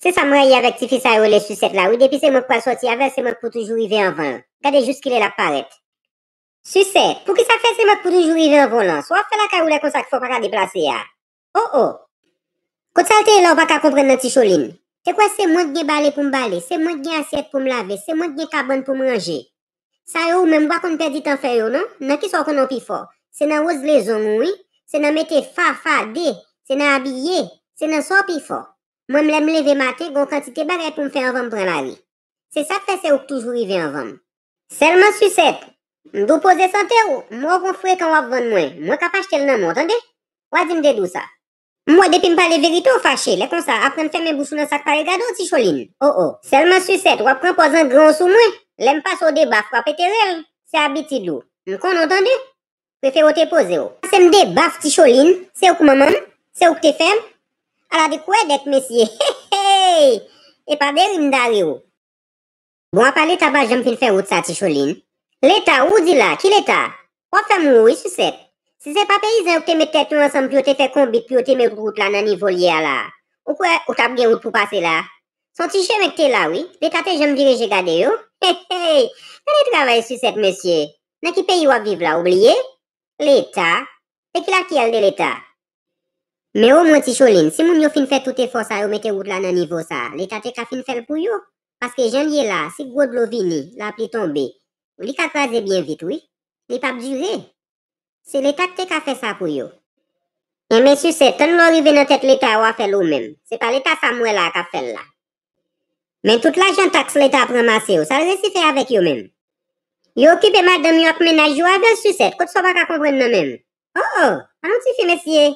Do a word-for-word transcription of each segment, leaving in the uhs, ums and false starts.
Se sa m rayi avèk tifi sa yo rele Sisèt la wi, depi se mwen k pral sòti avè l, se mwen k pou toujou rive anvan l. Gade jis kilè l ap parèt. Sisèt, poukisa fè se mwen k pou toujou rive anvan w lan? Sa w ap fè lakay ou lè konsa k fè w pa ka deplase a? O o! Kot sa l te ye la w pa ka konprann nan Ticholin? Te kwè se mwen k gen bale pou m bale, se mwen k gen asyèt pou m lave, se mwen k gen kabann pou m ranje. Sa yo ou menm ou pa konn pèdi tan fè yo non. Nan kisa w konnen w pi fò? Se nan woz lezong ou wi. Se nan mete fa, fade, se nan abiye, se nan sa w pi fò. Mwen m lè m leve maten, gen yon kantite bagay pou m fè anvan m pran lari. Se sa k fè se ou k toujou rive anvan m. Sèlman Sisèt, m di w poze sante w, m wè w gon frekan w ap vann mwen, mwen k ap achte l nan men w, tande? W a di m te di w sa. M wè depi m pale verite w fache, lè konsa aprann fèmen bouch ou nan sa k pale gade w Ticholin. O o, sèlman Sisèt, w ap pran pòz angran w sou mwen, lè m pase w de baf w ap etere l, se abitid ou. M konnen w tande. Prefere w te poze w. Pase m de baf Ticholin, se ou k manman m, se ou k te fè m. Ala de kwèdèk mesye, hey hey! E pa de ri m ta ri w. Bon apa leta pa janm fin fè wout sa Ticholin? Leta ou di la, ki leta? W ap fè m wou wi Sisèt. Si se pa peyizan yo k te met tèt yo ansanm pou yo te fè konbit pou yo te met wout la nan nivo l ye a la, ou kwè ou t ap gen wout pou pase la? Se yon ti chemen k te la wi, leta te janm vire je gade yo? Hey hey! Gade travay Sisèt mesye! Nan ki peyi w ap viv la ou bliye? Leta? E ki lakiyèl de leta? Men omwen Ticholin, si moun yo fin fè tout efò sa yo mete wout la nan nivo sa, leta te ka fin fè l pou yo. Paske jan l ye la, si gwo dlo vini, lapli tonbe, li ka kraze byen vit wi. Li p ap dire. Se leta k te ka fè sa pou yo. Enben Sisèt, tann lè w rive nan tèt leta a w a fè l ou menm. Se pa leta sa m wè la a k ap fè l la. Men tout lajan taks leta ap ranmase yo, sa l resi fè avèk yo menm? Yo okipe madanm yo ak mennaj yo avè l Sisèt, kot sa w pa ka konprann nan menm? O o, an nou tifi mesye.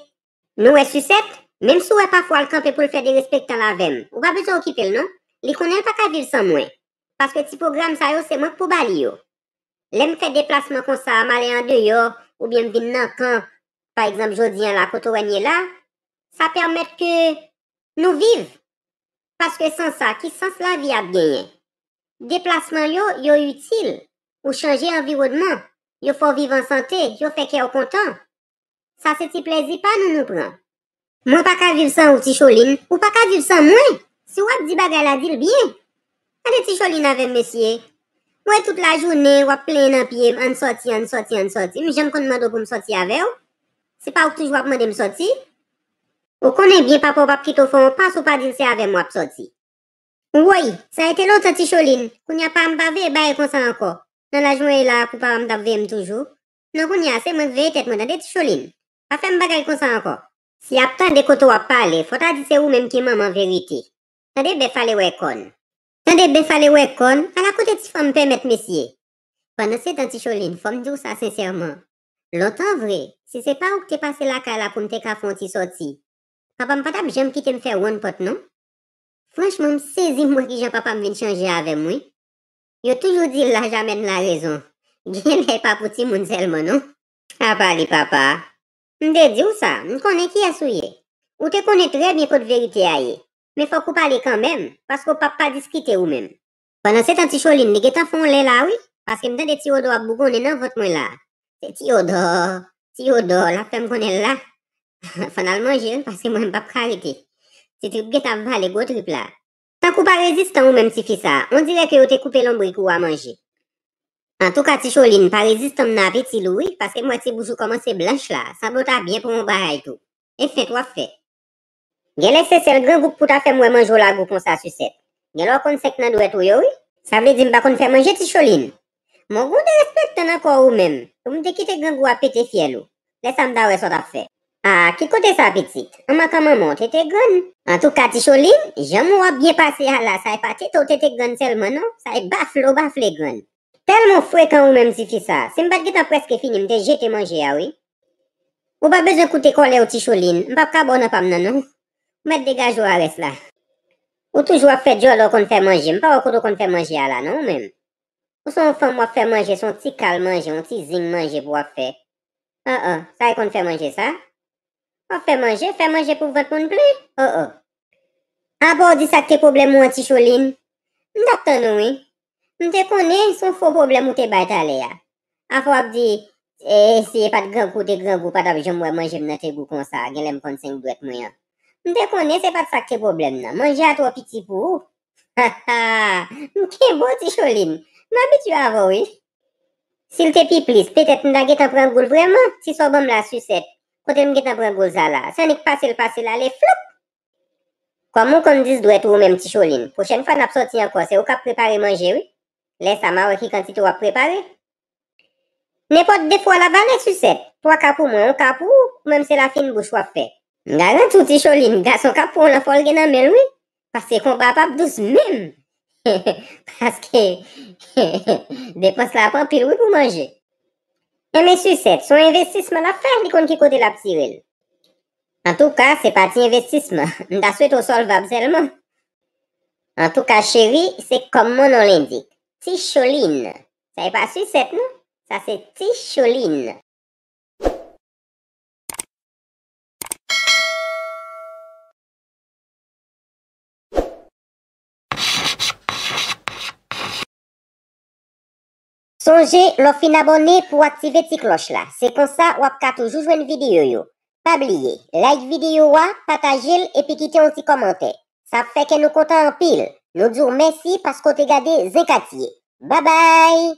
Nou wè Sisèt, menm si w wè pafwa l kanpe pou l fè derespektan l avè m, ou pa bezwen okipe l non. Li konnen l pa ka viv san mwen. Paske ti pwogram sa yo se mwen k pou ba li yo. Lè m fè deplasman konsa, m ale andeyò, oubyen m vin nan kan, pa egzanp jodi a la kote w wè n ye la, sa pèmèt ke nou viv. Paske san sa, ki sans lavi ap genyen? Deplasman yo, yo itil. Ou chanje anviwònman. Yo fè w viv an sante, yo fè kè w kontan. Sa se ti plezi pa nou nou pran. Mwen pa ka viv san ou Ticholin, ou pa ka viv san mwen. Si w ap di bagay la, di l byen. Gade Ticholin avè m mesye. Mwen tout lajounen w ap plenyen nan pye m, ann sòti, ann sòti, ann sòti. M janm konn mande w pou m sòti avè w? Se pa ou k toujou ap mande m sòti? Ou konnen byen papa w p ap kite w fè yon pa si w pa di l se avè m w ap sòti. Woy, sa rete lontan Ticholin, kounye a pa m pa veye bagay konsa ankò. Nan laj mwen ye la a pou papa m t ap veye m toujou. Non kounye a se mwen k veye tèt mwen tande Ticholin. Pa fè m bagay konsa ankò. Si y ap tande kote w ap pale, fò ta di se ou menm ki manman verite. Tande bèf ale wè kòn. Tande bèf ale wè kòn, ala kote ti fanm pèmèt mesye. Pandansetan Ticholin, fò m di w sa sensèman. Lontan vre, si se pa ou k te pase lakay la pou m te ka fè yon ti sòti, papa m pa t ap janm kite m fè wonn pòt non. Franchman, m sezi m wè kijan papa m vin chanje avè m wi. Yo toujou di laj amèn larezon. Genlè e pa pou timoun sèlman non. Apa li papa. M te di w sa, m konnen kiyès ou ye. Ou te konnen trè byen kot verite a ye. Men fòk ou pale kanmenm, paske w p ap pa diskite ou menm. Pandansetan Ticholin, li gentan fè yon lè la wi, paske m tande ti odò ap bougonnen nan vant mwen la. Se ti odò, ti odò, l ap fè m konnen l la. Fò n al manje wi, paske mwen m p ap ka rete. Ti trip gentan ap vale gwo trip la. Tankou w pa rezistan ou menm tifi sa, on dirè ke yo te koupe lonbrik ou a manje. Antouka Ticholin, pa rezistan m nan apeti l ou wi, paske m wè ti bouch ou kòmanse blanch la, sanble w ta byen pran yon bagay tou. E fent w ap fè. Genlè se sèl grangou k pou ta fè m wè manje w lagou konsa Sisèt. Genlè w konn senk nan dwèt ou yo wi. Sa vle di m pa konn fè manje Ticholin. Men w gon derespektan nan kò w ou menm. Pou m te kite grangou a pete fyèl ou. Lè sa m ta wè sa w t ap fè. A, ki kote sa pitit? An mankan manman w tete grann. Antouka Ticholin, janm w ap byen pase a la, sa e pa tete w tete grann sèlman non, sa e bafle w bafle grann. Tèlman w frekan ou menm tifi sa, si m pa t gentan prèske fini m te jete manje a wi. Ou pa bezwen koute kòlè w Ticholin, m p ap ka ba w nan pa m nan non. Ou mèt degaje w a rès la. Ou toujou ap fè djòlè w konn fè manje, m pa wè w kote w konn fè manje a la non ou menm. Ou se yon fanm w ap fè manje, se yon ti kal manje, yon ti zing manje pou w ap fè. An an, sa e konn fè manje sa? W ap fè manje, fè manje pou vant moun plen. O o. Apa w di sa k te pwoblèm ou an Ticholin? M t ap tann ou wi. M te konnen se yon fo pwoblèm ou te bay talè a. Afè w ap di, e, si e pa t grangou te grangou, w pa t ap janm wè manje m nan te gou konsa, genlè m konn senk dwèt mwen an. M te konnen se pa t sa k te pwoblèm nan. Manje a twò piti pou ou. Ha ha! M kenbe w, Ti Cholin. M abitye avè w, wi. Si l te pi plis, petèt m ta gentan pran gou l vrèman, ti sa w ban m la, Sisèt. Kote m gentan pran gou l sa la? Se annik pase l, pase l ale, floup! Kòm ou konn dis dwèt ou, ou menm, Ti Cholin, pwochèn fwa n ap sòti ankò, se ou k ap prepare manje, wi. Lè sa, m a wè ki kantite w ap prepare. Nenpòt de fwa w al avale, Sisèt. Twa ka pou mwen, yon ka pou ou, ou menm se lafen bouch w ap fè. M garanti w, Ti Cholin, gason k ap pran w lan fò l gen nan men l, wi. Paske konba a p ap dous menm. Paske depans la ap anpil, wi, pou manje. Enben, Sisèt, se yon envestisman l ap fè, li konn ki kote l ap tire l. Antouka, se pa ti envestisman. M ta swete w sòlvab sèlman. Antouka, cheri, se comme mon nom l'indique. Ti Cholin. Sa e pa Sisèt, non. Sa se Ti Cholin. Sonje, lè w fin abòne, pou w aktive ti klòch la. Se konsa, w ap ka toujou jwenn videyo yo. Pa bliye, like videyo a, pataje l epi kite yon ti kòmantè. Sa ap fè kè nou kontan anpil. Nou di w mèsi paske w te gade Zen Katye. Babay!